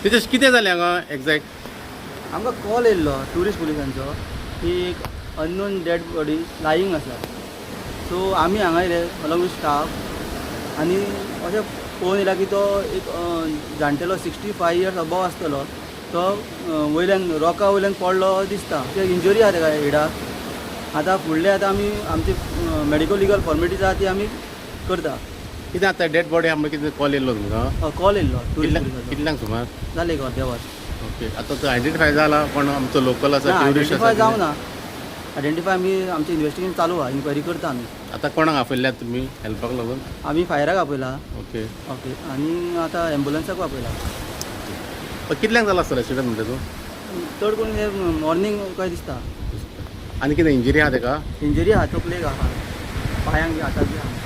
तेजेश, कितें जालें हांगा एग्जॅक्ट? आमकां कॉल येयल्लो ट्युरिस्ट पुलिसांचो की एक अननोन डेड बॉडी लायींग आसा. सो आमी हांगा येयले अलॉंग विथ स्टाफ आनी अशें पळोवन येयला की तो एक जाणटेलो, 65 इयर्स अबव आसतलो. तो वयल्यान रॉका वयल्यान पडलो दिसता. ते इंजुरी आहा तेका हेडाक. आतां फुडलें आतां आमी आमची मेडिकल लिगल फॉर्मेलिटीज आहा ती आमी करता. कितें आतां डेड बॉडी आमकां कितें कॉल येयल्लो तुमकां? कॉल येयल्लो ट्युरिस्ट कितल्यांक? पुलिसाचो. कितल्यांक सुमार? जालें एक अर्दें वर. ओके, आतां तो आयडेंटिफाय जाला कोण आमचो लोकल आसा, ना. ट्युरिस्ट आयडेंटिफाय आसा? जावं ना आयडेंटिफाय. आमी आमचें इन्वेस्टिगेशन चालू आहा, इन्क्वायरी करता आमी. आतां कोणाक आपयल्यात तुमी हेल्पाक लागून? आमी फायराक आपयला. ओके, आनी आतां एम्बुलन्साकूय आपयला. कितल्यांक जाला आसतलो एक्सिडंट म्हणटा तूं? चड करून हे मॉर्निंग काय दिसता. आनी कितें इंजरी आहा तेका? इंजरी आहा, तकलेक आहा, पांयांक बी, हाताक बी आहा.